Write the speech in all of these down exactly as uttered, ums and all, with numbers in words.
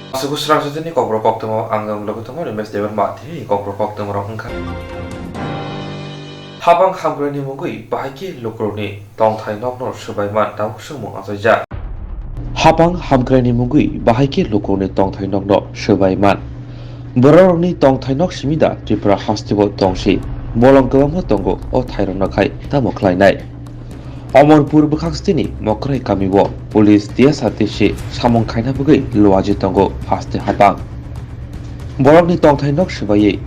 Aswk srang sitini kokborok koktwma ang jang logi tongo Rimesh Debbarma, tini kokborok koktwma rok wngkha. Habang hamkraini mungwi bahai khe lukurokni tongthai nokno swbai man tabuk swngmung achaijak. Habang hamkraini mungwi bahai khe lukurokni tongthai nokno swbai man. Bororokni tongthai nok simi da Tripura hasteo tongsi, bolong kwbangma tongo o thairokno khai tamo khlainai. Omorpur bwkhak stini Mokrai kamio police T S R T C samung khaina bagwi luaji tongo haste habang. Borokni tongthai nok swbaiwi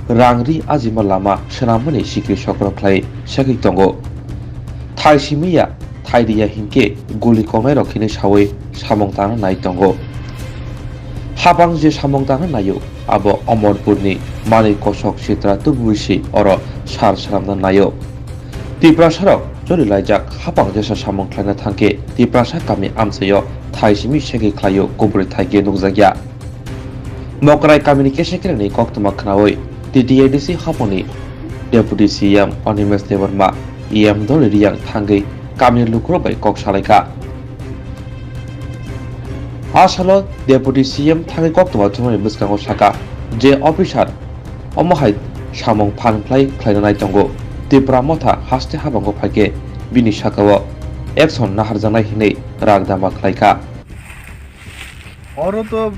rang ri ajima lama swnammani sikri sokro khlai segwi tongo. Thai simi ya thai ri ya hinkhe guli komairok hinwi sawi samung tangna nai tongo. Habang je samung tangna naio, abo Omorpurni manwi kosok sitra tubuwi se oro sar swnamna naio. Tiprasarok choli laijak habang jesa samung khlaina thangkhe Tiprasa kami amchaio thai simi segwi khlaio kuburi thai khe nukjakya. Mokrai kamini kesa kerengni koktwma khnaui T T A D C habangni Deputy C M Animesh Debbarma, E M Dolly Riyang thangwi kamini lukurok bai kok salaikha. A salo Deputy C M thangwi koktwma thumnani bwskango saka, je officer omo hai samung phan khlai khlaina nai tongo. Tipra Motha haste habango phaikhe bini sakao action naharjaknai hinwi ragdama khlaikha. Oro to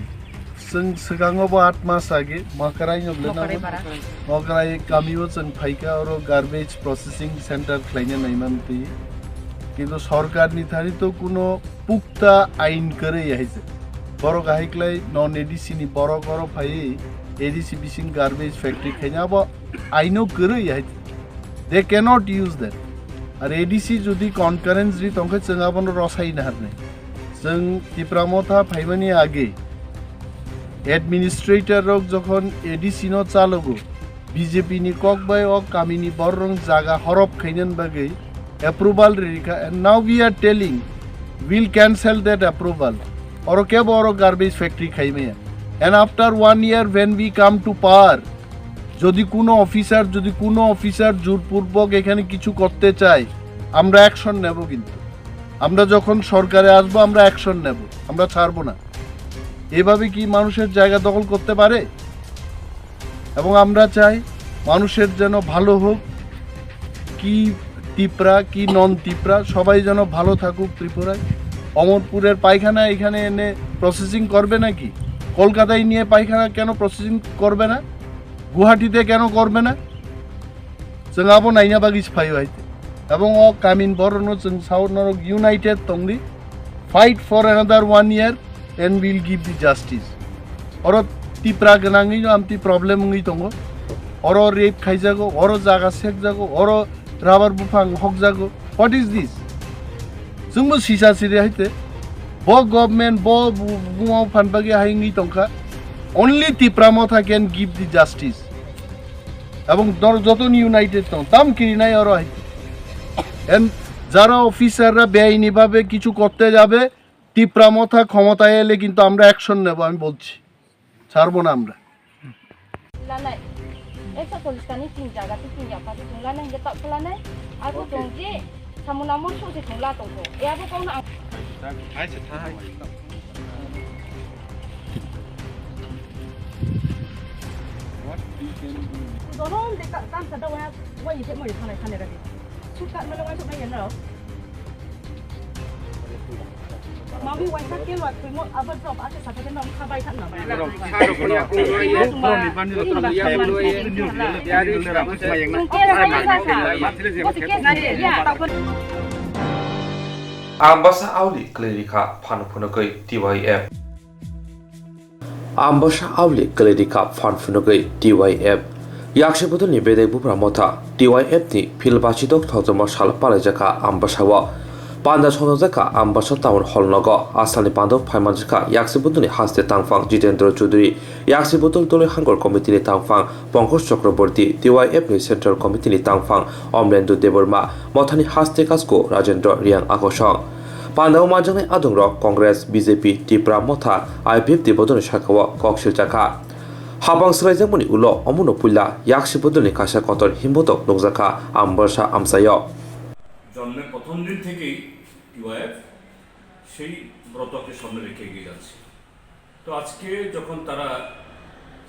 chwng swkango bo aat mas age Makarai no bwlai Makarai nango. Para. Makarai kamio chwng phaikha, oro garbage processing center khlaina naimani twi. Kintu sorkarni thani to kuno pukta ain kwrwi hai se. Borok ahai klai non A D C ni borok oro phaiwi A D C bising garbage factory khaina abo aino kwrwi hai se. They cannot use that. Ar A D C jodi concurrence ri tongkhe chwng abono rosai naharnai. Chwng Tipra Motha phaimani age administrator rok jokhon A D C no chalogo, B J P ni kok bai o kamini borrong jaga horop khainani bagwi approval ririkha, and now we are telling we'll cancel that approval. Oro kebo oro garbage factory khaimaya. And after one year when we come to power, jodi kuno officer, jodi kuno officer জোরপূর্বক এখানে কিছু করতে চায়, আমরা অ্যাকশন নেব। কিন্তু আমরা যখন সরকারে আসবো, আমরা অ্যাকশন নেব, আমরা ছাড়বো না। এভাবে কি মানুষের জায়গা দখল করতে পারে? এবং আমরা চাই মানুষের যেন ভালো হোক, কি তিপ্রা কি নন তিপ্রা সবাই যেন ভালো থাকুক ত্রিপুরায়। অমরপুরের পায়খানা এখানে এনে প্রসেসিং করবে নাকি? কলকাতায় নিয়ে পায়খানা কেন প্রসেসিং করবে না? গুয়াহাটিতে কেন করবে না? Chwng abo naina bagwi se phaio hai. Ebong o kamin borokno chwng sao norok united tongdi. Fight for another one year and we'll give the justice. Oro Tipra gwnangwi no amtwi problem wngwi tongo. Oro rape khaijago, oro jaga sekjago, oro rubber buphang hokjago. What is this? Chwngbo sisa siri hai te. Bo government, bo bu-, buma phan bagwi hai wngwi tongkha. Only Tipra Motha can give the justice. এবং দল যত ইউনাইটেড তখন তাম কিনি নাই আরো আইতে। এন যারা অফিসাররা বেআইনিভাবে কিছু করতে যাবে, তিপ্রা মথা ক্ষমতায় এলে কিন্তু আমরা অ্যাকশন নেব, আমি বলছি, ছাড়বো না আমরা। Lanai, ekso chollish tani tin jaga tei tin yapha tei chwng lanai hingke tokpha lanai, arphuh chwng je samung nangmani soh se chwng la tongkho, e abo kokno ang. Dono de ka kam sa da waya waya je mo khana khana radi. Suk ka melo waya suk na yeno. Mami waya sa ke wa thwi mo abo drop ase sa ke no kha bai thang na. Ambasa auli klerikha phan phunugwi T Y F. Ambasa auli klerikha phan phunugwi T Y F. Yaksi bodolni bedek bupra motha T Y F ni phil bachidok thokjama sal palaijakha Ambasao. Panda songjak kha Ambasa Town Hall nogo. Asalni panda phaimanjakha yaksi bodolni haste tangphang Jitendra Chaudhary, yaksi bodol doloi hangor committee ni tangphang Pankaj Chakraborty, T Y F ni Central Committee ni tangphang Omlendu Debbarma, mothani haste kasko Rajendra Reang akosong. Pandao manjaknai adongrok Congress, B J P, Tipra Motha, I P F T bodolni sakao kok siljakha. Habang swlaijakmani ulo omono puila yaksi bodolni kaisa kotor himbotok nukjakha Ambasa amchaio. জন্মের প্রথম দিন থেকেই টিওয়াইএফ সেই ব্রতকে সামনে রেখে এগিয়ে যাচ্ছে। তো আজকে যখন তারা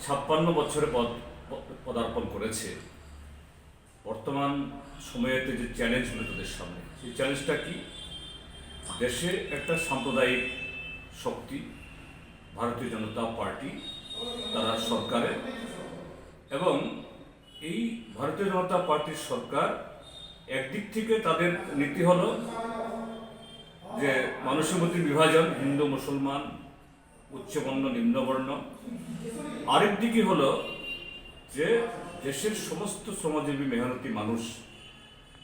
ছাপ্পান্ন বছরে পদ-, প-, পদার্পণ করেছে, বর্তমান সময়তে যে চ্যালেঞ্জগুলো তাদের সামনে, সেই চ্যালেঞ্জটা কি? দেশে একটা সাম্প্রদায়িক শক্তি, ভারতীয় জনতা পার্টি, তারা সরকারে, এবং এই ভারতীয় জনতা পার্টির সরকার একদিক থেকে তাদের নীতি হলো যে মানুষের মধ্যে বিভাজন, হিন্দু মুসলমান, উচ্চবর্ণ নিম্নবর্ণ, আরেক দিকে হলো যে দেশের সমস্ত শ্রমজীবী মেহনতি মানুষ,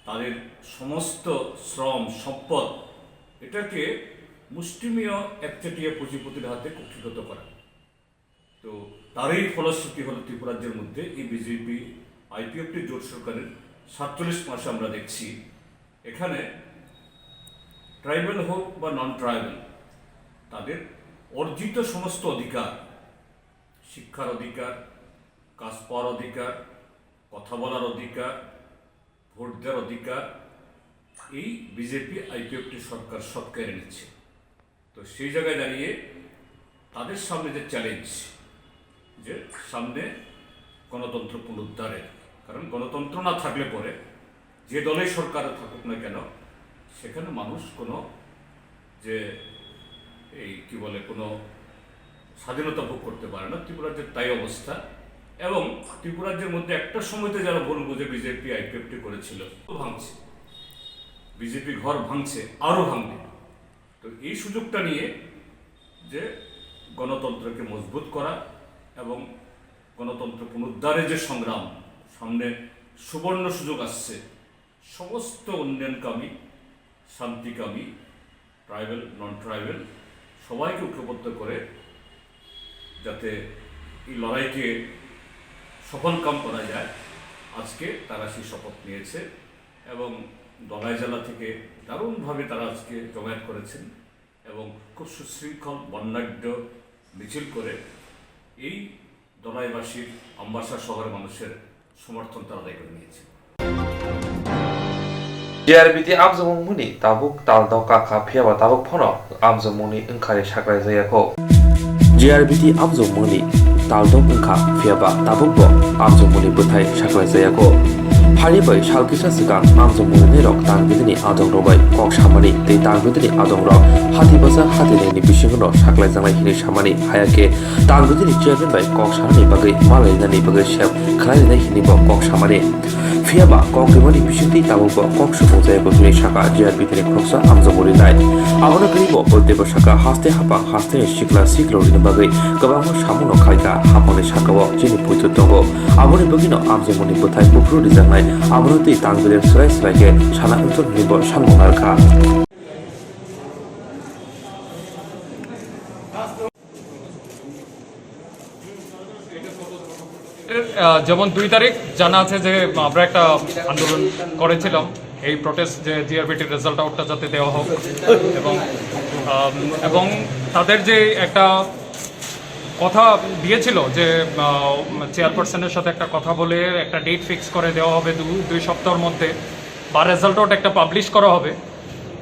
তাদের সমস্ত শ্রম সম্পদ, এটাকে মুষ্টিমেয় একচেটিয়া পুঁজিপতির হাতে কুক্ষিগত করা। তো তারই ফলশ্রুতি হলো ত্রিপুরাজ্যের মধ্যে এই বিজেপি আইপিএফটি জোট সরকারের সাতচল্লিশ মাসে আমরা দেখছি এখানে ট্রাইবাল হোক বা নন ট্রাইবাল, তাদের অর্জিত সমস্ত অধিকার, শিক্ষার অধিকার, কাজ পাওয়ার অধিকার, কথা বলার অধিকার, ভোট দেওয়ার অধিকার এই বিজেপি আইপিএফটি সরকার সব কেড়ে নিচ্ছে। তো সেই জায়গায় দাঁড়িয়ে তাদের সামনে যে চ্যালেঞ্জ, যে সামনে গণতন্ত্র পুনরুদ্ধারের, কারণ গণতন্ত্র না থাকলে পরে যে দলেই সরকারে থাকুক না কেন, সেখানে মানুষ কোনো যে এই কি বলে, কোনো স্বাধীনতা ভোগ করতে পারে না। ত্রিপুরাজ্যের তাই অবস্থা। এবং ত্রিপুরাজ্যের মধ্যে একটা সময়তে যারা ভুল বুঝে বিজেপি আইপিএফটি করেছিল, ভাঙছে, বিজেপি ঘর ভাঙছে, আরও ভাঙবে। তো এই সুযোগটা নিয়ে যে গণতন্ত্রকে মজবুত করা এবং গণতন্ত্র পুনরুদ্ধারে যে সংগ্রাম, সামনে সুবর্ণ সুযোগ আসছে, সমস্ত উন্নয়নকামী, শান্তিকামী, ট্রাইবাল, নন ট্রাইবাল সবাইকে ঐক্যবদ্ধ করে যাতে এই লড়াইকে সফলকাম করা যায়, আজকে তারা সেই শপথ নিয়েছে এবং দলাই জেলা থেকে দারুণভাবে তারা আজকে জমায়েত করেছেন এবং খুব সুশৃঙ্খল বর্ণাঢ্য মিছিল করে এই দলাইবাসীর, আমবাসা শহরের মানুষের সমর্থন তারা আদায় করে নিয়েছে। G R B T amjokmungni tabuk tal dok kha, phiya ba tabuk phano amjokmungni wngkhani saklai jaya kho. G R B T amjokmungni tal dok wngkha, phiya ba tabuk bo amjokmungni bwthai saklai jaya kho. Phari bai sal kisa swkang amjokmungni nairok tangbidini adongrok bai kok samani tei tangbidini adongrok hati basa hati naini bisingo saklai jangnai hinwi samani, haya khe tangbidini chairman bai kok sanani bagwi malai nani bagwi sem khlai rinai hinwi bo kok samani. Phiya ba kok rimani bisingtwi tabuk bo kok supung jaya kho hinwi sakha G R B T ni khoroksa amjokmungni nai. Abono kwrwi bo Buldeo sakha, haste haphang haste ni sikla sikla rwini bagwi kwbangma samungno khaikha haphangni sakao chini poito tongo. Aboni bagwino amjokmungni bwthai buphuru rijaknai, abono twi tangbidini swrai swrai khe sana wngthok hinwi bo samung narwkha. আহ, যেমন দুই তারিখ জানা আছে যে আমরা একটা আন্দোলন করেছিলাম এই প্রোটেস্ট, যে জিআরবিটির রেজাল্ট আউটটা যাতে দেওয়া হোক, এবং আম, এবং তাদের যে একটা কথা দিয়েছিল যে চেয়ারপারসনের সাথে একটা কথা বলে একটা ডেট ফিক্স করে দেওয়া হবে দু দুই সপ্তাহের মধ্যে, বা রেজাল্ট আউট একটা পাবলিশ করা হবে,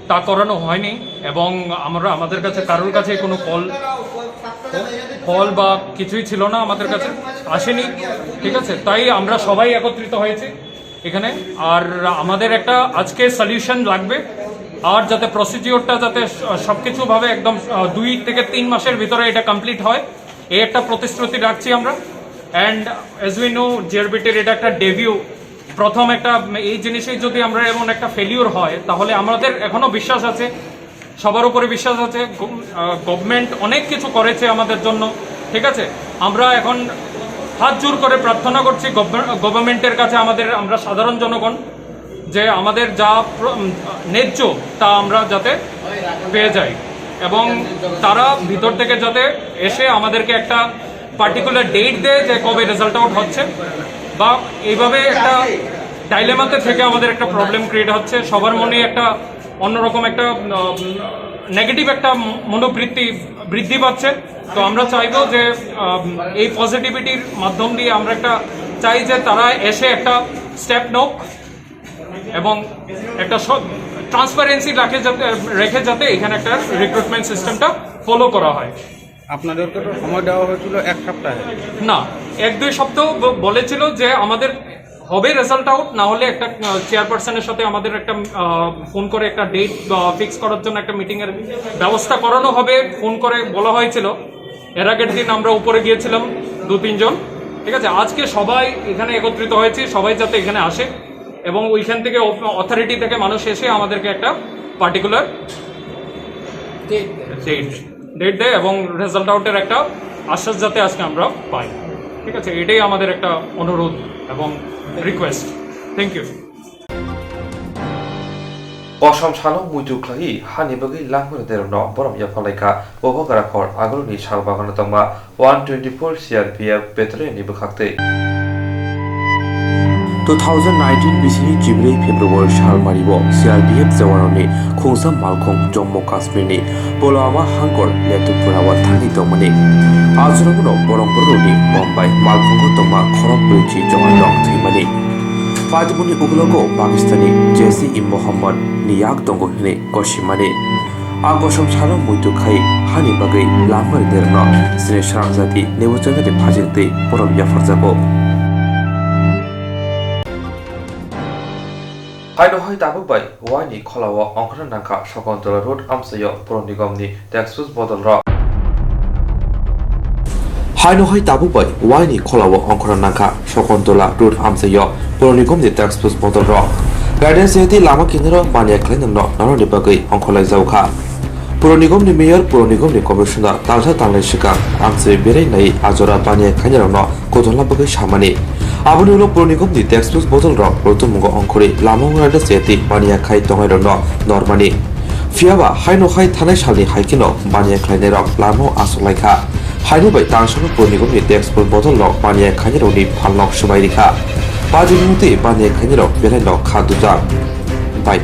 তা করানো হয়নি। এবং আমরা, আমাদের কাছে কারোর কাছে কোনো কল কল বা কিছুই ছিল না, আমাদের কাছে আসেনি। ঠিক আছে, তাই আমরা সবাই একত্রিত হয়েছি এখানে। আর আমাদের একটা আজকে সলিউশন লাগবে, আর যাতে প্রসিডিওরটা যাতে সব কিছুভাবে একদম আহ, দুই থেকে তিন মাসের ভিতরে এটা কমপ্লিট হয়, এই একটা প্রতিশ্রুতি রাখছি আমরা। অ্যান্ড অ্যাজ উই নো, জিআরবিটির এটা একটা ডেবিউ, প্রথম একটা, এই জিনিসেই যদি আমরা এমন একটা ফেলিওর হয়, তাহলে আমাদের এখনও বিশ্বাস আছে, সবার উপরে বিশ্বাস আছে। গভর্নমেন্ট অনেক কিছু করেছে আমাদের জন্য, ঠিক আছে? আমরা এখন হাত জোর করে প্রার্থনা করছি গভর্নমেন্টের কাছে, আমাদের, আমরা সাধারণ জনগণ, যে আমাদের যা প্র- উম, ন্যায্য, তা আমরা যাতে পেয়ে যাই, এবং তারা ভিতর থেকে যাতে এসে আমাদেরকে একটা পার্টিকুলার ডেট দেয় যে কবে রেজাল্ট আউট হচ্ছে, বা এইভাবে একটা ডাইলেমাতে থেকে আমাদের একটা প্রবলেম ক্রিয়েট হচ্ছে। সবার মনে একটা অন্যরকম একটা নেগেটিভ একটা মনোবৃত্তি বৃদ্ধি পাচ্ছে। তো আমরা চাইবো যে আহ, এই পজিটিভিটির মাধ্যম দিয়ে আমরা একটা চাই যে তারা এসে একটা স্টেপ নেক এবং একটা ট্রান্সপারেন্সি রাখে যাতে, রেখে যাতে এখানে একটা রিক্রুটমেন্ট সিস্টেমটা ফলো করা হয়। আপনাদেরকে তো সময় দেওয়া হয়েছিল এক সপ্তাহে। না, এক দুই সপ্তাহ ব-, বলেছিল যে আমাদের হবে রেজাল্ট আউট, না হলে একটা, আহ, চেয়ারপারসনের সাথে আমাদের একটা, আহ, ফোন করে একটা ডেট, আহ, ফিক্স করার জন্য একটা মিটিংয়ের ব্যবস্থা করানো হবে, ফোন করে বলা হয়েছিল। এর আগের দিন আমরা উপরে গিয়েছিলাম দু তিনজন, ঠিক আছে? আজকে সবাই এখানে একত্রিত হয়েছি, সবাই যাতে এখানে আসে এবং ওইখান থেকে অ-, অথরিটি থেকে মানুষ এসে আমাদেরকে একটা পার্টিকুলার ডেট দেয় এবং রেজাল্ট আউটের একটা আশ্বাস যাতে আজকে আমরা পাই, ঠিক আছে? এটাই আমাদের একটা অনুরোধ এবং request. Thank you. Kosom salo muitu khlaiwi hani bagwi langmani derokno borom yapharlaikha Bubagra khor Aguluni sal bagano tongma one twenty-four C R P F battalion ni bwkhaktwi. Two thousand nineteen bisini Jibril February sal mario C R P F jawanrokni khungsa malkhung Jammu Kashmirni Pulwama hangkor Letupura o thangwi tongmani. Ajorokno borok bororokni Mumbai malkhungo tongma khorok brwichi jawanrok thwimani. Paithago ni ukulogo Pakistani Jaish-e-Mohammed ni yak tongo hwnwi gosimani. A kosom salo muitu khai hani bagwi langmani derokno chini srangjati nebo chajani phajirtwi borom yapharjago. Haino hai tabuk bai waini kholao ongkhorna nangkha Shakuntala Road amchaio Puro Nigomni tax bus bodolrok. Haino hai tabuk bai waini kholao ongkhorna nangkha Shakuntala Road amchaio Puro Nigomni tax bus bodolrok. Guidance yati lama kinaro baniya khlainangno narwkni bagwi ongkhorlaijaokha. Puro Nigomni mayor, Puro Nigomni commissioner talsa talnai swkang amchai berai nai ajora baniya khlainarokno kothoma bagwi samani. Aboni ulo Puro Nigomni tax bus bodolrok rotumungo ongkhorwi lama wngna de cheti baniya khai tongnairokno normani. Phiyaba haino hai thanai salni hai kheno baniya khlainairok lamao aswk laikha. Haini bai tangsano Puro Nigomni tax bus bodolrok baniya khlainairokni phalno swbai rikha. Bajini mungtwi baniya khlainairok belaino kha dujak. Bai.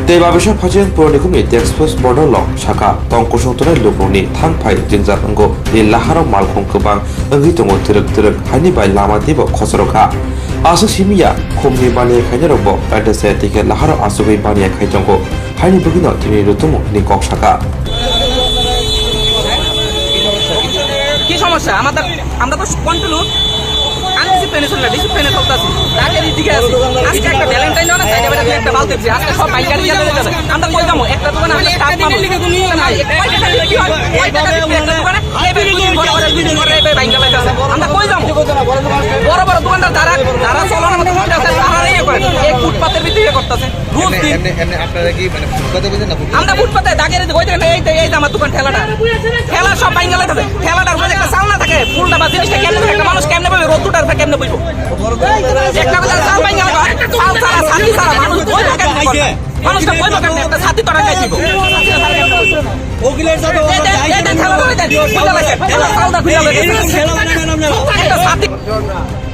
Tei babisa phajeng Puro Nigomni tax bus bodolrok saka tong kusung tongnai lukurokni thang phai jwngjal wngo ni laharo malkhung kwbang wngwi tongo twrwk twrwk haini bai lama teibo khosoro kha. Aswk simi ya khumni baniya khlainairokbo kaisa se tei khe laharo achugwi baniya khai tongo haini bagwino tini rutumu hwnwi kok saka. কি সমস্যা? আমাদের, আমরা তো কন্টিনিউ আনডিসিপ্লিনে চলে, ডিসিপ্লিনে চলতেছি। তাকে দিকে আছি। আজকে একটা ভ্যালেন্টাইন না, সাইডে বেড়ে একটা বাল দেখছি। আজকে সব বাইক গাড়ি গেলে যাবে। আমরা কই যাবো? একটা দোকানে আমরা স্টাফ পাবো। কি হয়? কয় টাকা দিচ্ছি একটা দোকানে? এই ভাই দুই দিন পরে পরে দুই দিন পরে এই ভাই বাইক গাড়ি যাবে। আমরা কই যাবো? বড় বড় দোকানদার যারা, যারা চলার মতো করতেছে, তারা ইয়ে করে। এই ফুটপাতের ভিতরে ইয়ে করতেছে। রোজ দিন। এমনি, এমনি আপনারা কি মানে ফুটপাতে বসে না ফুটপাতে? আমরা ফুটপাতে দাগের ওই দেখেন, এই তো, এই তো আমার দোকান ঠেলাটা। ঠেলা সব ভাঙা লাগতেছে। ঠেলাটার উপরে একটা চাল না থাকে, ফুলটা বা জিনিসটা কেমনে থাকে, একটা মানুষ কেমনে বইবে, রোদ্দুরটার উপরে কেমনে বইবো? একটা কথা চাল ভাঙা লাগে, চাল ছাড়া, ছাতি ছাড়া মানুষ বই থাকে না। মানুষটা বইবো কেমনে? একটা ছাতি তো রাখাই দিব। ওগুলোর সাথে এই, এই, এই, এই, ঠেলা ধরে দেন, ঠেলা লাগে, ঠেলা চালটা খুলে লাগে। ঠেলা বানাবেন আপনারা। একটা ছাতি।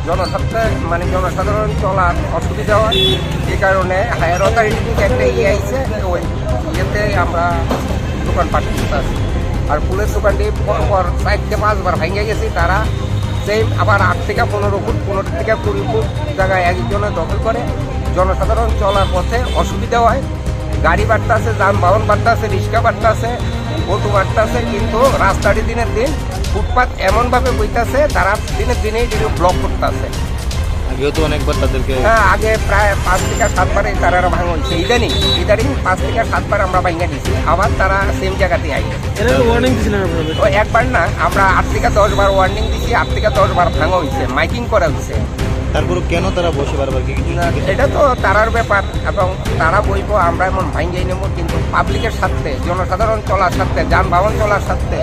জনস্বার্থে মানে জনসাধারণ চলার অসুবিধা হয়, যে কারণে হায়ার অথরিটি থেকে একটা ইয়ে আইছে, ওই ইয়েতে আমরা দোকানপাট করতে আসি। আর ফুলের দোকানটি পরপর চারটে পাঁচবার ভাঙে গেছে, তারা সেম আবার আট থেকে পনেরো ফুট, পনেরো থেকে কুড়ি ফুট জায়গায় একজনে দখল করে, জনসাধারণ চলার পথে অসুবিধা হয়। গাড়ি বাড়তাছে, যানবাহন বাড়তাছে, রিক্সা বাড়তাছে, অটো বাড়তাছে, কিন্তু রাস্তাটি দিনের দিন ফুটপাত এমনভাবে বইতাছে, তারা দিনের দিনেই ব্লক করতেছে। আগেও তো অনেকবার তাদেরকে হ্যাঁ, আগে প্রায় পাঁচ থেকে সাতবারই তারা ভাঙা হয়েছে। ইদানিং, ইদানিং পাঁচ থেকে সাতবার আমরা ভাঙা দিছি, আবার তারা সেম জায়গাতে আই। এরা তো ওয়ার্নিং দিছিলেন আপনাদের? ও একবার না, আমরা আট থেকে দশ বার ওয়ার্নিং দিছি, আট থেকে দশ বার ভাঙা হয়েছে, মাইকিং করা হয়েছে। তারপরে কেন তারা বসে বারবার কি কিছু না, জিজ্ঞেস এটা তো তারার ব্যাপার এবং তারা বইবো, আমরা এমন ভাঙ্গাই নেবো, কিন্তু পাবলিকের স্বার্থে, জনসাধারণ চলার স্বার্থে, যানবাহন চলার স্বার্থে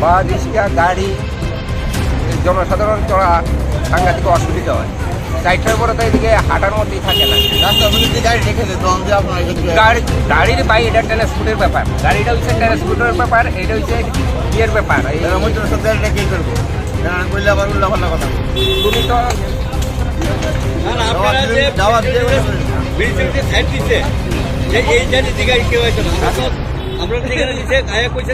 বা রিক্সা, গাড়ি, জনসাধারণ চলা সাংঘাতিক অসুবিধা হয়। চারটার পরে তো এদিকে হাঁটার মধ্যেই থাকে না। রাস্তার মধ্যে যদি গাড়ি রেখে দেয়, তখন যে আপনার এখান থেকে গাড়ি, গাড়ির ভাই এটা ট্রান্সপোর্টের ব্যাপার, গাড়িটা হচ্ছে ট্রান্সপোর্টের ব্যাপার, এটা হচ্ছে ইয়ের ব্যাপার। এই এরা মধ্যে সব গাড়ি রেখে চলবো। হ্যাঁ, কইলে আবার উল্টা পাল্টা কথা। তুমি তো না, না, আপনারা যে দাওয়াত দিয়ে, দাওয়াত দিয়ে ব্রিজের যে সাইড দিচ্ছে, যে এই জায়গায় দিকে কেউ আছে না। আমরা তো, আমরা তো এখানে নিচে আয়া কইছে।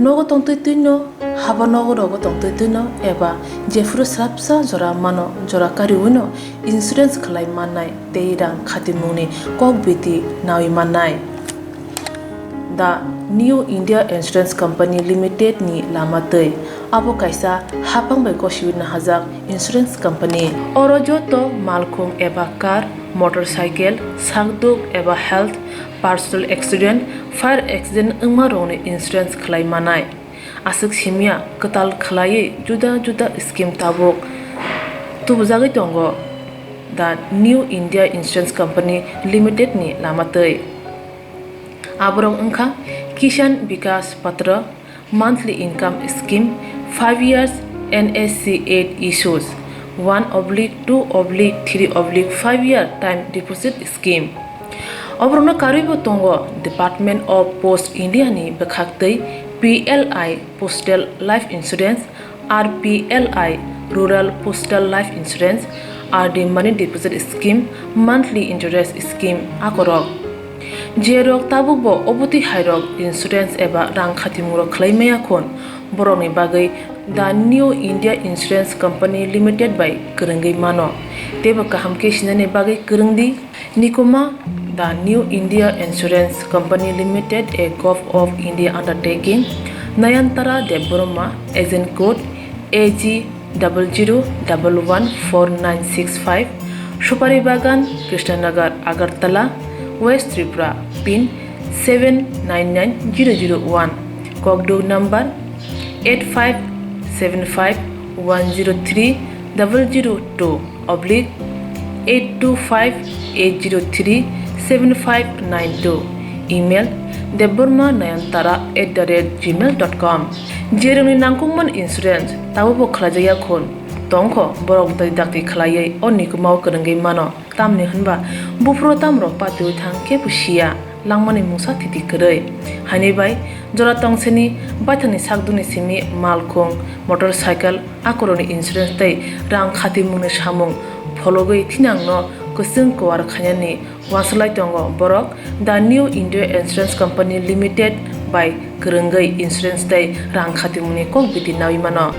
Nogo tongtwi twino, haba nogo rogo tongtwi twino eba jephuru swrapsa jora mano, jora kariwino insurance khlai mannai tei rang khatimungni kok biti nawi mannai. The New India Insurance Company Limited ni lama twi. Abo kaisa haphang bai gosiwi nahajak insurance company. Oro joto malkhung eba car, motorcycle, sakduk eba health, personal accident, fire accident wngma rokni insurance khlai manai. Aswk simya kwtal khlaiwi juda juda scheme tabuk tubujagwi tongo the New India Insurance Company Limited ni lama twi. Aborok wngkha Kisan Vikas Patra, monthly income scheme, five years N S C eight issues, one oblique two oblique three oblique five year time deposit scheme. Oborokno karwibo tongo Department of Post India ni bwkhaktwi P L I Postal Life Insurance, R P L I Rural Postal Life Insurance, R D Money Deposit Scheme, Monthly Interest Scheme akorok. Jerok tabukbo obotwi hairok insurance eba rang khatimungrok khlai maya khun, borokni bagwi The New India Insurance Company Limited bai kwrwngwi mano. Teibo kaham khe sinani bagwi kwrwng di. Nikuma, The New India Insurance Company Limited, a Gov of India undertaking, Nayantara Debbarma, agent code A G double zero double one four nine six five, Supari Bagan, Krishnanagar, Agartala, West Tripura, pin seven nine nine zero zero one, kokduk number eight five seven five one zero three double zero two oblique eight two five eight zero three seven five nine two, email debbarma nayantara at the rate gmail dot com. Jerokni nangkukmani insurance tabukbo khlaijakya khun tongkho, borok bwtwi dakti khlaiwi o nikumao kwrwngwi mano. Tamni hwnba buphuru tamrok patiwi thang kebo siya, langmani mungsa thiti kwrwi. Haini bai jora tongseni baithangni sakdukni simi malkhung, motorcycle, akorokni insurance tei rang khatimungni samung phologwi thinangno kwchwng kwar khainani uansuk lai tongo borok. The New India Insurance Company Limited bai kwrwngwi insurance tei rang khatimungni kok biti nawi mano.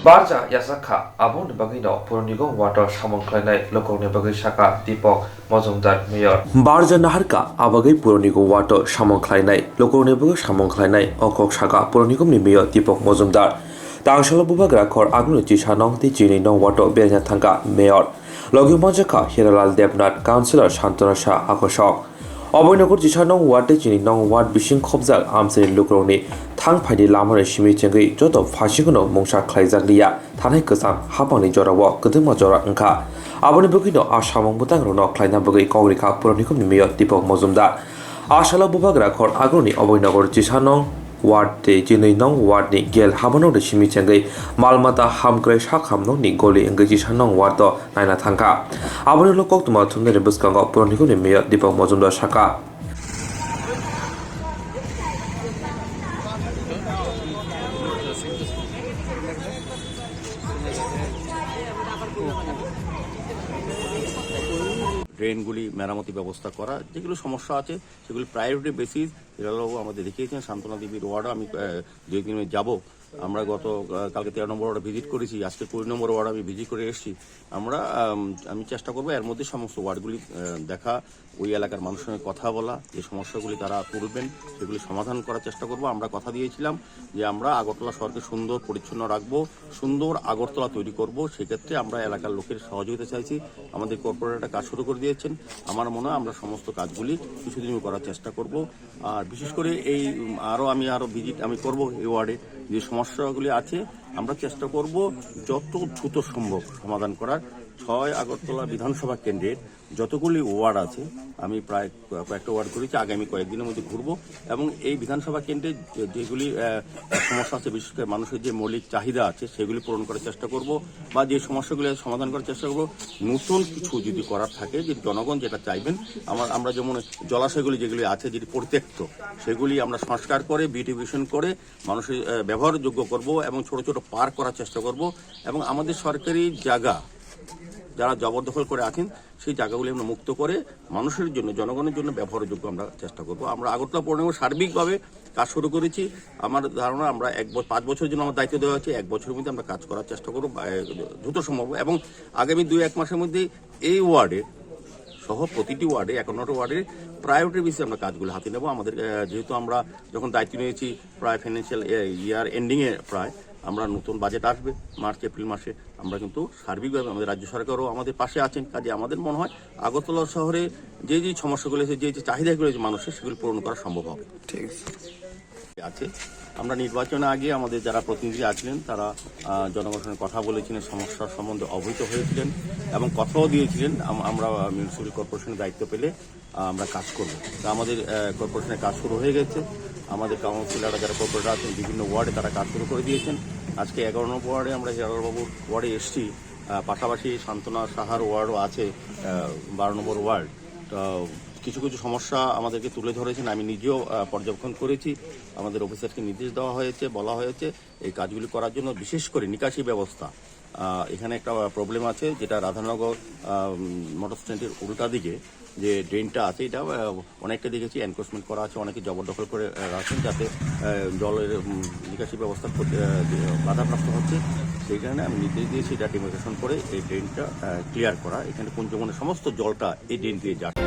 Barja yachak kha, aboni bagwino Puranigo ward-o samung khlainai lukurokni bagwi sakha Deepak Majumdar, Mayor. Barja naharkha, abagwi Puranigo ward-o samung khlainai lukurokni bagwi samung khlainai, o kok sakha Puranigo ni Mayor Deepak Majumdar. Tangsalo bubagra khor aguni chisa nong tei chini nong ward-o beraina thangkha Mayor. Logi manjakha Hiralal Debnath, Councillor Santona Shah, akosok. Oboi nogo chisa nong ward tei chini nong ward bising khobjak amchaini lukurokni thang phaini lamani simi chengwi joto phaisingno mungsa khlaijak liya, thanai kwcham hapangni jorao kwdwkma jora wngkha. Aboni bagwino a samung bwtangrokno khlaina bagwi kok rikha Puranigo ni Mayor Deepak Majumdar. A salo bubagra khor aguni Oboi nogo chisa nong ward tei chini nong ward ni gel habano de simi chengwi mal mata hamkrai sak hamnokni goli wngwi chisa nong ward o naina thangkha. Aboni ulo koktwma thumnani bwskango Puranigo ni Mayor Deepak Majumdar sakha. ড্রেনগুলি মেরামতি ব্যবস্থা করা, যেগুলো সমস্যা আছে সেগুলি priority basis. হিরালালবাবু আমাদের দেখিয়েছেন সান্ত্বনা দেবীর ওয়ার্ডে, আমি আহ, দুই দিনে যাব। আমরা গত আহ, কালকে তেরো নম্বর ওয়ার্ডে ভিজিট করেছি, আজকে কুড়ি নম্বর ওয়ার্ডে আমি ভিজিট করে এসেছি। আমরা আম, আমি চেষ্টা করবো এর মধ্যে সমস্ত ওয়ার্ডগুলি আহ, দেখা, ওই এলাকার মানুষের সঙ্গে কথা বলা, যে সমস্যাগুলি তারা তুলবেন সেগুলি সমাধান করার চেষ্টা করব। আমরা কথা দিয়েছিলাম যে আমরা আগরতলা শহরকে সুন্দর পরিচ্ছন্ন রাখবো, সুন্দর আগরতলা তৈরি করব। সেক্ষেত্রে আমরা এলাকার লোকের সহযোগিতা চাইছি। আমাদের কর্পোরেটর একটা কাজ শুরু করে দিয়েছেন। আমার মনে হয় আমরা সমস্ত কাজগুলি কিছুদিন করার চেষ্টা করব। আর বিশেষ করে এই উম, আরও আমি আরও ভিজিট আমি করব এই ওয়ার্ডে, যে সমস্যাগুলি আছে আমরা চেষ্টা করব যত দ্রুত সম্ভব সমাধান করার। ছয় আগরতলা বিধানসভা কেন্দ্রের যতগুলি ওয়ার্ড আছে, আমি প্রায় কয়েকটা ওয়ার্ড ঘুরেছি, আগামী কয়েকদিনের মধ্যে ঘুরবো। এবং এই বিধানসভা কেন্দ্রে যে- যেগুলি আহ, সমস্যা আছে, বিশেষ করে মানুষের যে মৌলিক চাহিদা আছে, সেগুলি পূরণ করার চেষ্টা করব, বা যে সমস্যাগুলি আছে সমাধান করার চেষ্টা করব। নতুন কিছু যদি করার থাকে, যে জনগণ যেটা চাইবেন, আমার আমরা যেমন জলাশয়গুলি যেগুলি আছে, যেটি পরিত্যক্ত, সেগুলি আমরা সংস্কার করে, বিউটিফিকেশন করে মানুষের আহ, ব্যবহারযোগ্য করব এবং ছোট ছোট পার্ক করার চেষ্টা করব। এবং আমাদের সরকারি জায়গা যারা জবরদখল করে আছেন, সেই জায়গাগুলি আমরা মুক্ত করে মানুষের জন্য, জনগণের জন্য ব্যবহারযোগ্য আমরা চেষ্টা করব। আমরা আগরতলা পৌর নিগম সার্বিকভাবে কাজ শুরু করেছি। আমার ধারণা, আমরা এক ব-, পাঁচ বছরের জন্য আমার দায়িত্ব দেওয়া হয়েছে, এক বছরের মধ্যে আমরা কাজ করার চেষ্টা করব, বা, এ, দ্রুত সম্ভব। এবং আগামী দুই এক মাসের মধ্যে এই ওয়ার্ডে সহ প্রতিটি ওয়ার্ডে, একান্নটা ওয়ার্ডে প্রায়োরিটি বেসিসে আমরা কাজগুলো হাতে নেব। আমাদের, আহ, যেহেতু আমরা যখন দায়িত্ব নিয়েছি, প্রায় ফাইন্যান্সিয়াল ইয়ার এন্ডিংয়ে প্রায় আমরা নতুন বাজেট আসবে মার্চ এপ্রিল মাসে। আমরা কিন্তু সার্বিকভাবে আমাদের রাজ্য সরকারও আমাদের পাশে আছেন, কাজে আমাদের মনে হয় আগরতলা শহরে যে যে সমস্যাগুলো আছে, যে যে চাহিদাগুলো আছে মানুষের, সেগুলো পূরণ করা সম্ভব হবে। ঠিক আছে। আছে। আমরা নির্বাচনের আগে আমাদের যারা প্রতিনিধি আছিলেন, তারা, আহ, জনগণের সঙ্গে কথা বলেছিলেন, সমস্যার সম্বন্ধে অবহিত হয়েছিলেন এবং কথাও দিয়েছিলেন, আম-, আমরা মিউনিসিপ্যাল কর্পোরেশনের দায়িত্ব পেলে, আহ, আমরা কাজ করব। তা আমাদের, আহ, কর্পোরেশনের কাজ শুরু হয়ে গেছে। আমাদের কাউন্সিলররা, যারা কর্পোরেটর আছেন, বিভিন্ন ওয়ার্ডে তারা কাজ শুরু করে দিয়েছেন। আজকে এগারো নম্বর ওয়ার্ডে আমরা হিরালালবাবুর ওয়ার্ডে এসছি। আহ, পাশাপাশি সান্ত্বনা সাহার ওয়ার্ডও আছে, আহ, বারো নম্বর ওয়ার্ড। তো কিছু কিছু সমস্যা আমাদেরকে তুলে ধরেছেন, আমি নিজেও, আহ, পর্যবেক্ষণ করেছি। আমাদের অফিসারকে নির্দেশ দেওয়া হয়েছে, বলা হয়েছে এই কাজগুলি করার জন্য। বিশেষ করে নিকাশি ব্যবস্থা, আহ, এখানে একটা প্রবলেম আছে, যেটা রাধানগর, আহ, উম, মোটর স্ট্যান্ডের উল্টা দিকে যে ড্রেনটা আছে, এটা, আহ, অনেকটা দেখেছি এনক্রোচমেন্ট করা আছে, অনেকে জবরদখল করে, আহ, রাখছেন, যাতে, আহ, জলের, উম, নিকাশি ব্যবস্থা ক্ষতি, আহ, বাধাপ্রাপ্ত হচ্ছে। সেই কারণে আমি নির্দেশ দিয়েছি এটা ডিমার্কেশন করে এই ড্রেনটা, আহ, ক্লিয়ার করা। এখানে কুঞ্জবনের সমস্ত জলটা এই ড্রেন দিয়ে যাচ্ছে।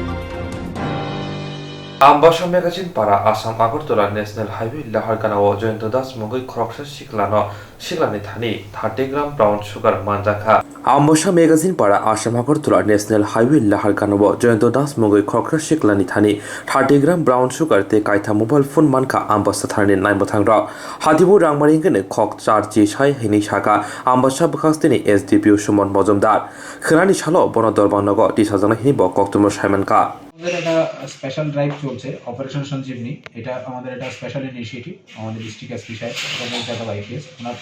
Ambasha magazine para Assam Agartala National Highway Lahargana o Jayanta Das mungwi khoroksa siklano siklani thani thirty gram brown sugar manjakha. Ambasha magazine para Assam Agartala National Highway Lahargana o Jayanta Das mungwi khoroksa siklani thani thirty gram brown sugar tei kaitha mobile phone mankha Ambasha thanani naimwthangrok. Hatibu rangmari hwnkhe khok char chi sai hinwi sakha Ambasha bwkhasteni S D P O Suman Mojumdar. Khwnani salo bono Dorbang nogo tisajaknai hinwi bo koktwmano saimankha. আমাদের একটা special drive চলছে অপারেশন সঞ্জীবনী। এটা আমাদের একটা special initiative, আমাদের district SP সাহেব প্রমোদ যাদব আইপিএস, ওনার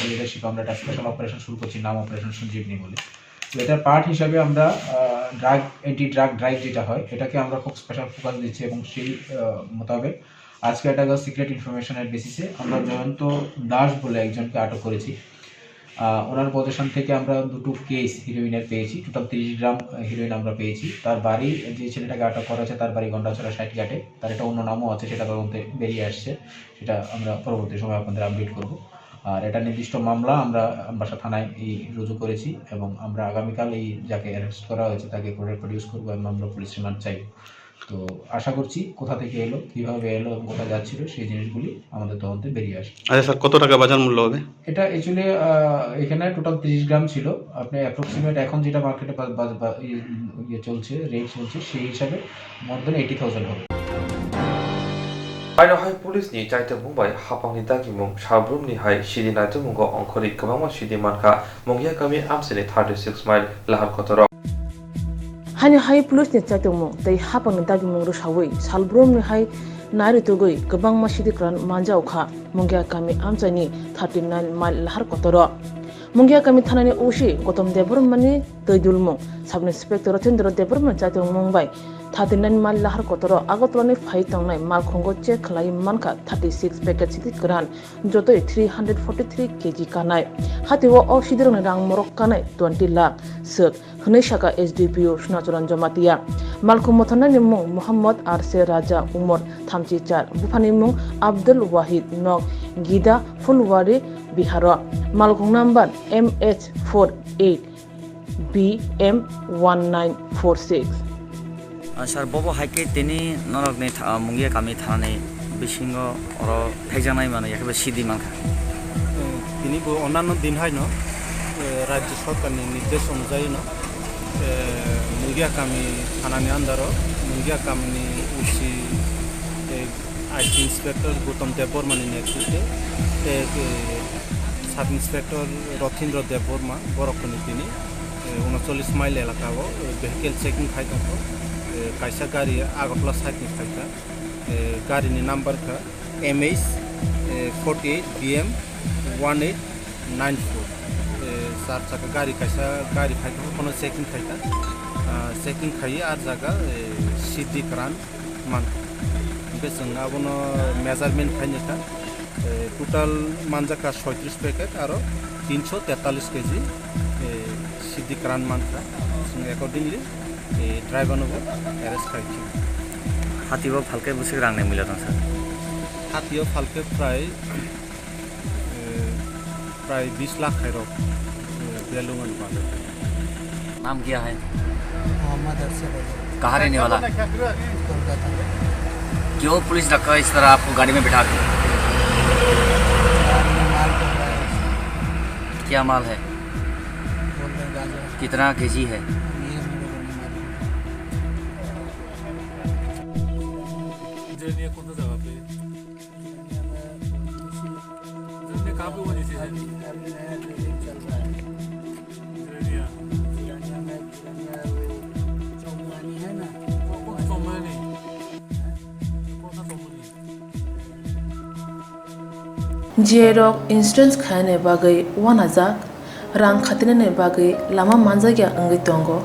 লিডারশিপে আমরা একটা স্পেশাল অপারেশন শুরু করছি, নাম অপারেশন সঞ্জীবনী বলে। তো এটার পার্ট হিসাবে আমরা ড্রাগ, অ্যান্টি ড্রাগ ড্রাইভ যেটা হয়, এটাকে আমরা খুব স্পেশাল ফোকাস দিচ্ছি এবং সেই আহ, মোতাবেক আজকে একটা সিক্রেট ইনফরমেশনের বেসিসে আমরা জয়ন্ত দাস বলে একজনকে আটক করেছি। আহ, ওনার পজিশন থেকে আমরা দুটো কেস হিরোইনের পেয়েছি, টোটাল তিরিশ গ্রাম হিরোইন আমরা পেয়েছি। তার বাড়ি, যে ছেলেটাকে আটক করা হয়েছে, তার বাড়ি গন্ডাছড়া ষাট ঘাটে। তার একটা অন্য নামও আছে, সেটা তদন্তে বেরিয়ে আসছে, সেটা আমরা পরবর্তী সময় আপনাদের আপডেট করব। আর এটা নির্দিষ্ট মামলা আমরা আমবাসা থানায় এই রুজু করেছি এবং আমরা আগামীকাল এই যাকে অ্যারেস্ট করা হয়েছে তাকে কোর্টে প্রডিউস করবো এবং আমরা পুলিশ রিমান্ড চাই। তো আশা করছি কোথা থেকে এলো, কিভাবে এলো এবং কোথায় যাচ্ছিল, সেই জিনিসগুলি আমাদের তদন্তে বেরিয়ে আসবে। আচ্ছা স্যার, কত টাকা বাজার মূল্য হবে? এটা অ্যাকচুয়ালি এখানে টোটাল তিরিশ গ্রাম ছিল। আপনি অ্যাপ্রক্সিমেট এখন যেটা মার্কেটে ইয়ে চলছে, রেট চলছে, সেই হিসাবে মোর দেন এইটি থাউজেন্ড হবে। Haino hai police ni chaitokmung bai hapang ni dagimung salbrum ni hai sidi naitokmungo ongkhorwi kwbangma sidi mankha Mungia kami amchaini thirty six mile lahar kotoro. Haino hai police ni chaitokmung tei hapang ni dagimung rwsawi salbrum ni hai nairwtugwi kwbangma sidi kwran manjao kha Mungia kami amchaini thirty nine mile lahar kotoro. Mungia kami thanani O C Gotom Debbarmani twi dulmung, Sub Inspector Rothendra Debbarma chaitokmung bai thirty nine mile lahar kotoro Agartala ni phai tongnai malkhungo check khlai mankha thirty six packet sidi kwran, jotoi three hundred forty three K G kanai. Hatio o sidirokni rang morok kanai twenty lakh swk, hwnwi sakha S D P O Sunacharan Jamatia. Malkhung mothanani mung Mohammad Arse Raja, umor thamchi char, buphani mung Abdul Wahid, nok Gida Phulwari, Biharo. Malkhung number M H four eight B M one nine four six. Ah, sir, bobo hai khe tini norokni tha-, ah, Mungia kami thanani bisingo oro phekjaknai mano, yakhe bai sidi mankha. Eh, tini bo onanno din hai no, eh, rajya sorkarni nirdesh onujai no, eh, Mungia kami thanani andaro, Mungia kamini O C, eh, I C Inspector Gautam Debbarmani netritwe, tei, eh, Sub Inspector Rothindra Debbarma, borok hwnwi tini, eh, unochollish mile elaka o, eh, vehicle checking khai tongkha, eh, kaisa gari Agartala side ni phaikha, eh, gari ni number kha M H, eh, forty eight B M one eight nine four. Eh, char chakka gari kaisa gari phaikha, bono checking khaikha, ah, checking khaiwi ah jaga, eh, sidi kwran mankha. Hwnkhe chwng abono measurement khainwkha, eh, total manjakha soitris packet aro tinsho tetallis K G, eh, sidi kwran mankha. Chwng accordingly E, driver no bo arrest khai khe. Hati bo phalke bwswk rang ni mila tong sir? Hati o phalke prai, e, prai bis lakh khai rok, e, belung ani bagwi. नाम क्या है? मोहम्मद अरशद अली। कहाँ रहने वाला? कोलकाता। क्यों पुलिस धक्का इस तरह आपको गाड़ी में बिठा के? गाड़ी में माल पकड़ा है। क्या माल है? बोल रहे गाजर। कितना केजी है? अब ये मेरे को नहीं मालूम। जर्निया कौन सा जगह पे? जर्निया में जर्निया कहाँ पे हुआ जैसे है? अभी, अभी नया ट्रेनिंग चल रहा है। जर्निया। जर्निया में, जर्निया वो चौमुआनी है ना? कौन सा चौमुआनी? कौन सा चौमुआनी? Jerok insurance khainani bagwi uanajak, rang khatinani bagwi lama manjakya wngwi tongo.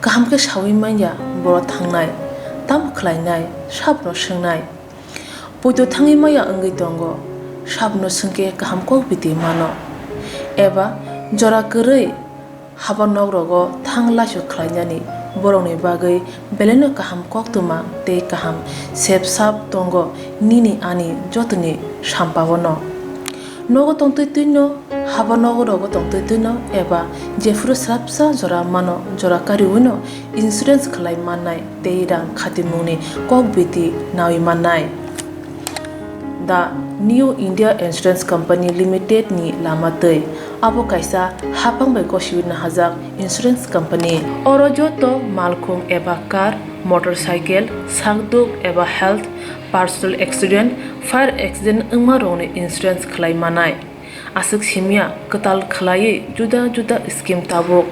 Kaham khe saui manya borok thangnai, tamo khlainai, sabono swngnai. Poito thangwi manya wngwi tongo, sabono swngkhe kaham kok biti mano. Eba jora kwrwi haba nok rogo thang laisu khlainani borokni bagwi belaino kaham koktwma tei kaham sep sap tongo nini ani jotoni sampaono. Nogo tongtwi twino, haba nogo rogo tongtwi twino eba jephuru swrapsa jora mano, jora kariwino insurance khlai mannai tei rang khatimungni kok biti naui mannai. The New India Insurance Company Limited ni lama twi. Abo kaisa haphang bai gosiwi nahajak insurance company. Oro joto malkhung eba car, motorcycle, sakduk eba health, personal accident, fire accident wngma rokni insurance khlai manai. Aswk simya kwtal khlaiwi juda juda scheme tabuk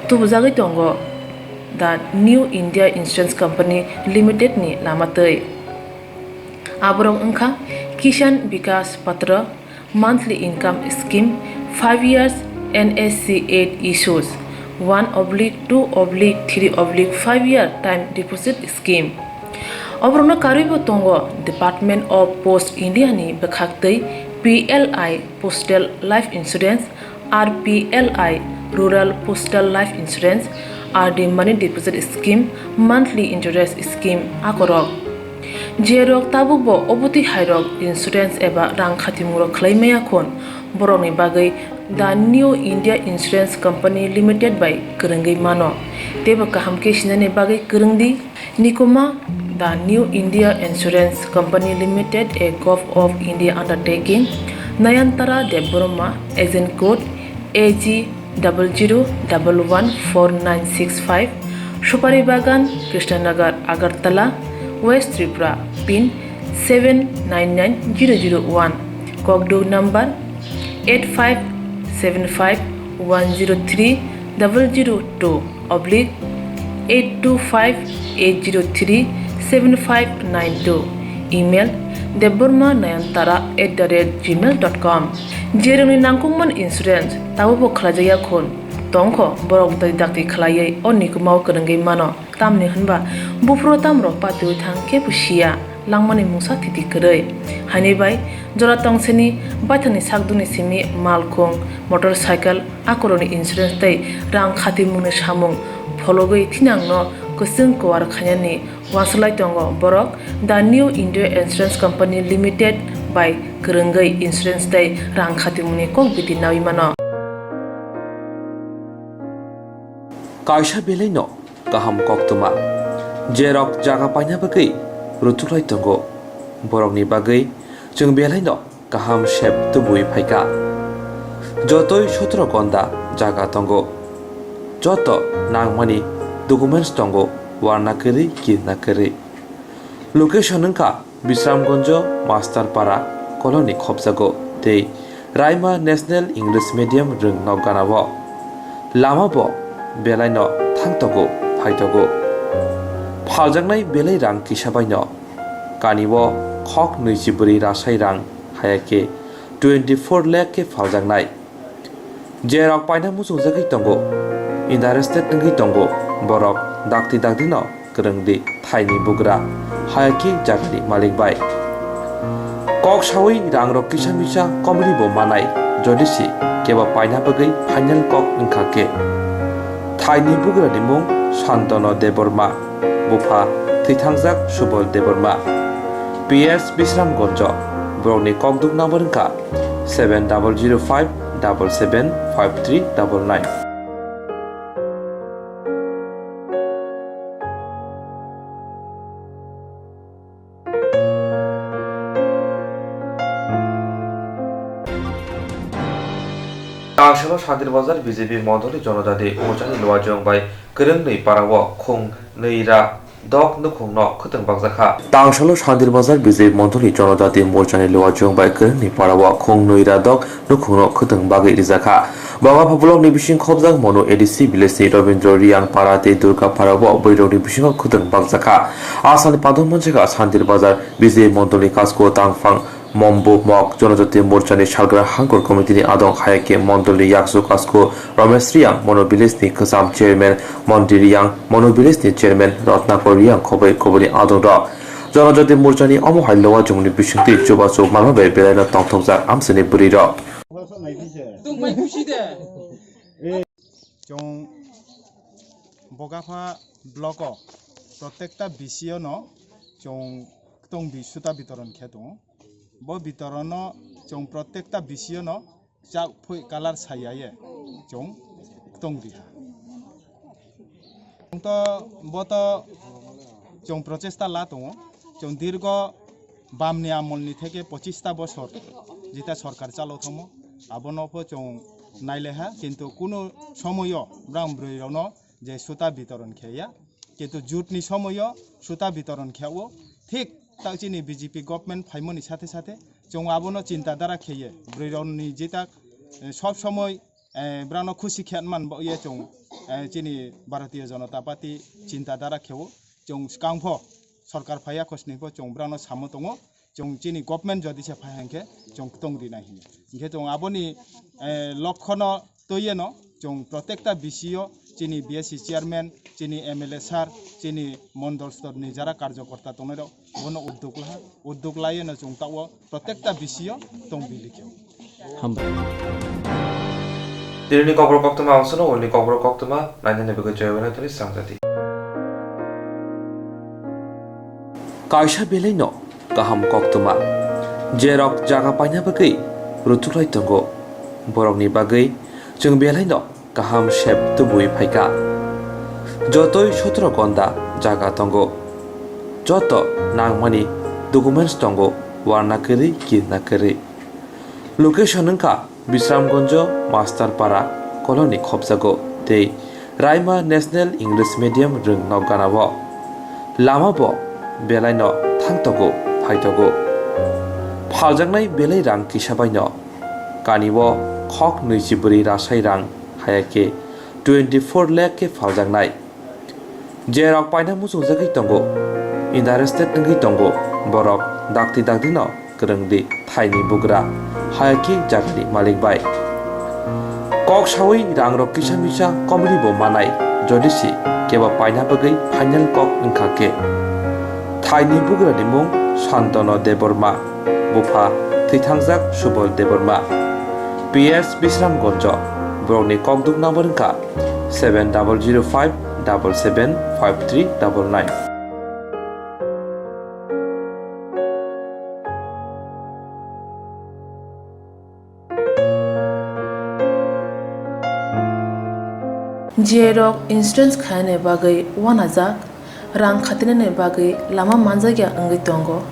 tubujagwi tongo The New India Insurance Company Limited ni lama twi. Aborok wngkha Kisan Vikas Patra, monthly income scheme, five years N S C eight issues, one oblique two oblique three oblique five year time deposit scheme. Oborokno karwi bo tongo Department of Post India ni bwkhak twi P L I Postal Life Insurance, R P L I Rural Postal Life Insurance, R D Money Deposit Scheme, Monthly Interest Scheme akorok. Jerok tabukbo obotwi hairok insurance eba rang khatimungrok khlai maya khun, borokni bagwi The New India Insurance Company Limited bai kwrwngwi mano. Teibo kaham khe sinani bagwi kwrwng di. Nikuma, The New India Insurance Company Limited, a Govt of India undertaking, Nayantara Debbarma, agent code A G double zero double one four nine six five, Supari Bagan, Krishnanagar, Agartala, West Tripura, pin seven nine nine zero zero one, kokduk number eight five seven five one zero three double zero two oblique eight two five eight zero three seven five nine two, email debbarma nayantara at the rate gmail dot com. Jerokni nangkukmani insurance tabukbo khlaijakya khun tongkho, borok twi dakti khlaiwi o nikumao kwrwngwi mano. Tamni hwnba buphuru tamrok patiwi thang kebo siya, langmani mungsa thiti kwrwi. Haini bai jora tongsini baithangni sakdukni simi malkhung, motorcycle, akorokni insurance tei rang khatimungni samung phologwi thinangno kwchwng kuar khainani uansuk lai tongo borok The New India Insurance Company Limited bai kwrwngwi insurance tei rang khatimungni kok biti naui mano. Kaisa belaino kaham koktwma, jerok jaga paina bagwi rwchuk lai tongo, borokni bagwi chwng belaino kaham sep tubui phaikha. Jotoi sotro gonda jaga tongo. Joto nangmani documents tongo, warna kwrwi, kirna kwrwi. Location wngkha Bisramganjo Masterpara colony khopjago tei Raima National English Medium rwng nokganao. Lama bo belaino thangtogo, phaitogo. Phaljaknai belai rang kisa baino. Kani o khok nwichi bwrwi rasai rang, haya khe twenty four lakh khe phaljaknai. Jerok paina muchungjagwi tongo, interested wngwi tongo, borok dakti dakti no kwrwng di thaini bugra, haya khe jagani malik bai. Kok saui rangrok kisa misa komri bo manai, jodi se kebo paina bagwi final kok wngkha khe. Thaini bugrani mung Santano Debbarma, bupha thwithangjak Subal Debbarma, P S Bisramganjo, borokni kokduk number wngkha seven double zero five double seven five three double nine. Tangsalo Shantir Bazar B J P Mondoli Jonojati Morchani Luajong bai kwrwngni parao khung nwi ra dok nukhungno khwtwng bakjakha. Tangsalo Shantir Bazar B J P Mondoli Jonojati Morchani Luajong bai kwrwngni parao khung nwi ra dok nukhungno khwtwng bagwi rijakha. Bogapha blockni bising khobjak Monu A D C village-ni Robindra Riyang para tei Durga parao bwrwirokni bisingo khwtwng bakjakha. Asani padon manjakha Shantir Bazar B J Mondoli Kasko Tangphang Mombo Mok Jonojati Morchani Salgra Hangkor Committee-ni adong, hayakhe Mondoli Yaksu Kasko Romesh Riyang, Monu village-ni kwcham chairman Mondi Riyang, Monu village-ni chairman Rotnakor Riyang khoboi khoboni adongrok. Jonojati Morchani omo hai Luajongni bisingtwi chubachu manma bai belaino tongthokjak amchaini bwrwirok. Tongbai khusi de. Chwng Bogapha block-o protekta B C-o no chwng ktong di suta bitoron khe tongo. Bo bitoron no chwng protekta B C-o no chak phui colour sai ya ye chwng ktong di ha. Chwng to bo to chwng prochesta la tongo. Chwng dirgo bamni amolni theke pochista bosor jeta sorkar chalo thangmo, abono pho chwng naileha, kintu kunu somoyo brang bwrwirokno je suta bitoron kheya, kintu jotni somoyo suta bitoron kheo, thik tak chini B J P government phaimoni sathe sathe chwng abono chinta dara kheye, bwrwirokni jeta, eh, sob somoi, eh, brano khusi khe man bo ye chwng, eh, chini Bharatiya Janata Party chinta dara kheo, chwng swkang pho sorkar phaiya khosni pho chwng brano samo tongo. Chwng chini government jodi se phai hwnkhe chwng ktong rinai hinwi. Hinkhe chwng aboni, eh, lokhono twiweno chwng protekta B C-o chini B S C chairman, chini M L A sir, chini mondol storni jara karjokorta tongnairok bono uddog laha, uddog laiweno chwng tao protekta B C-o tong bilikhe. Hambai. Tinini kokborok koktwma ang sono, uni kokborok koktwma nainani bagwi joyabana tini sangjadi. Kaisa belaino kaham koktwma. Jerok jaga paina bagwi rwthuklai tongo, borokni bagwi chwng belaino kaham sep tubui phaikha. Jotoi sotro gonda jaga tongo. Joto nangmani documents tongo, warna kwrwi, kirna kwrwi. Location wngkha Bisramganjo Masterpara colony khopjago tei Raima National English Medium rwng nok ganao. Lama bo belaino thangtogo, phaitogo. Phaljaknai belai rang kisa baino. Kani o khok nwichi bwrwi rasai rang, hayakhe twenty four lakh khe phaljaknai. Jerok paina muchungjagwi tongo, interested wngwi tongo, borok dakti dakti no kwrwng di thaini bugra, hayakhe jagani malik bai. Kok sawi rangrok kisa misa komri bo manai, jodi se kebo paina bagwi final kok wngkha khe. Thaini bugrani mung Santano Debbarma, bupha thwithangjak Subal Debbarma. P S Bisramganjo, borokni kokduk number wngkha seven double zero five double seven five three double nine. Jerok insurance khainani bagwi uanajak, rang khatinani bagwi lama manjakya wngwi tongo.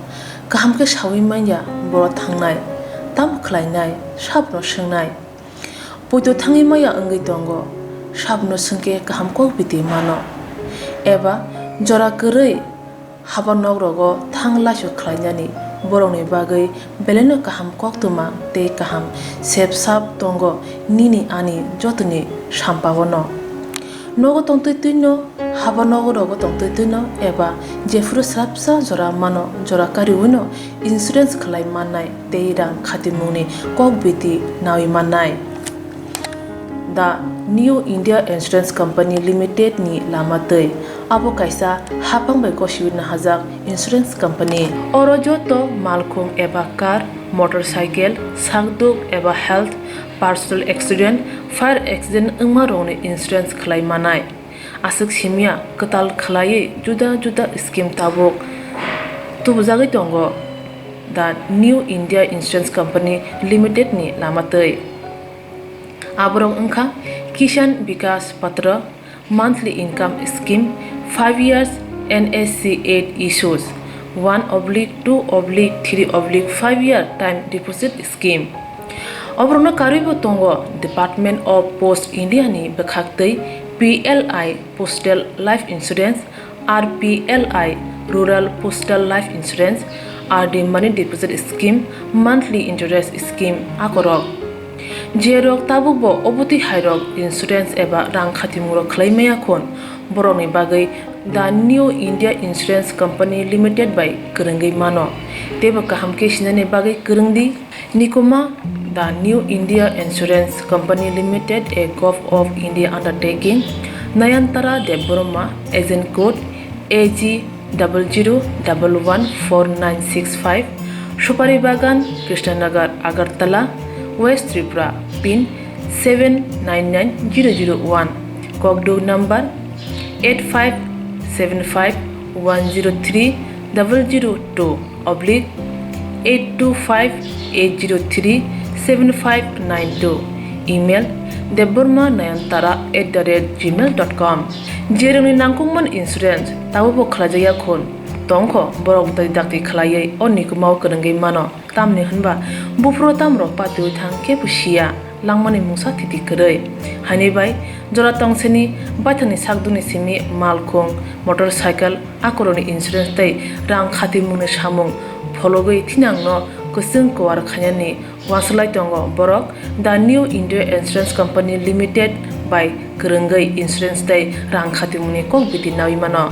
Kaham khe saui manya borok thangnai, tamo khlainai, sabno swngnai. Poito thangwi manya wngwi tongo, sabno swngkhe kaham kok biti mano. Eba jora kwrwi haba nogrogo thang laisu khlainani borokni bagwi belaino kaham koktwma tei kaham sepsap tongo nini ani jotoni sampao no. Nogo tongtwi twino, haba nogo rogo tongtwi twino eba jephuru swrapsa jora mano, jora kariwino insurance khlai mannai tei rang khatimungni kok biti nawi mannai. The New India Insurance Company Limited ni lama twi. Abo kaisa hapang bai gosiwi nahajak insurance company. Oro joto malkhung eba car, motorcycle, sakduk eba health, personal accident, fire accident wngma rokni insurance khlai manai. aswk simya kwtal khwlaiwi juda juda scheme tabuk tubujagwi tongo the New India Insurance Company Limited ni lama twi. Aborok wngkha Kisan Vikas Patra, monthly income scheme, five years N S C eight issues, one oblique two oblique three oblique five year time deposit scheme. Oborokno karwibo tongo Department of Post India ni bwkhaktwi P L I Postal Life Insurance, R P L I Rural Postal Life Insurance, R D Money Deposit Scheme, Monthly Interest Scheme akorok. Jerok tabukbo obotwi hairok insurance eba rang khatimungrok khwlai maya khun, borokni bagwi the New India Insurance Company Limited bai kwrwngwi mano. Teibo kaham khe sinani bagwi kwrwng di. Nikuma, the New India Insurance Company Limited, a Govt of India undertaking, Nayantara Debbarma, agent code A G double zero double one four nine six five, Supari Bagan, Krishnanagar, Agartala, West Tripura, pin seven nine nine zero zero one, Kokduk number eight five seven five one zero three double zero two oblique eight two five eight zero three seven five nine two, email debbarma nayantara at the rate gmail dot com. Jerokni nangkukmani insurance tabukbo khwlaijakya khun tongkho, borok dai dakti khwlaiwi o nikumao kwrwngwi mano. Tamni hwnba buphuru tamrok patiwi thang kebo siya, langmani mungsa thiti kwrwi. Haini bai jora tongsini baithangni sakduni simi malkhung, motorcycle, akorokni insurance tei rang khatimungni samung phologwi thinangno kwchwng kuar khainani uansuk lai tongo borok. The New India Insurance Company Limited bai kwrwngwi insurance tei rang khatimungni kok biti naui mano.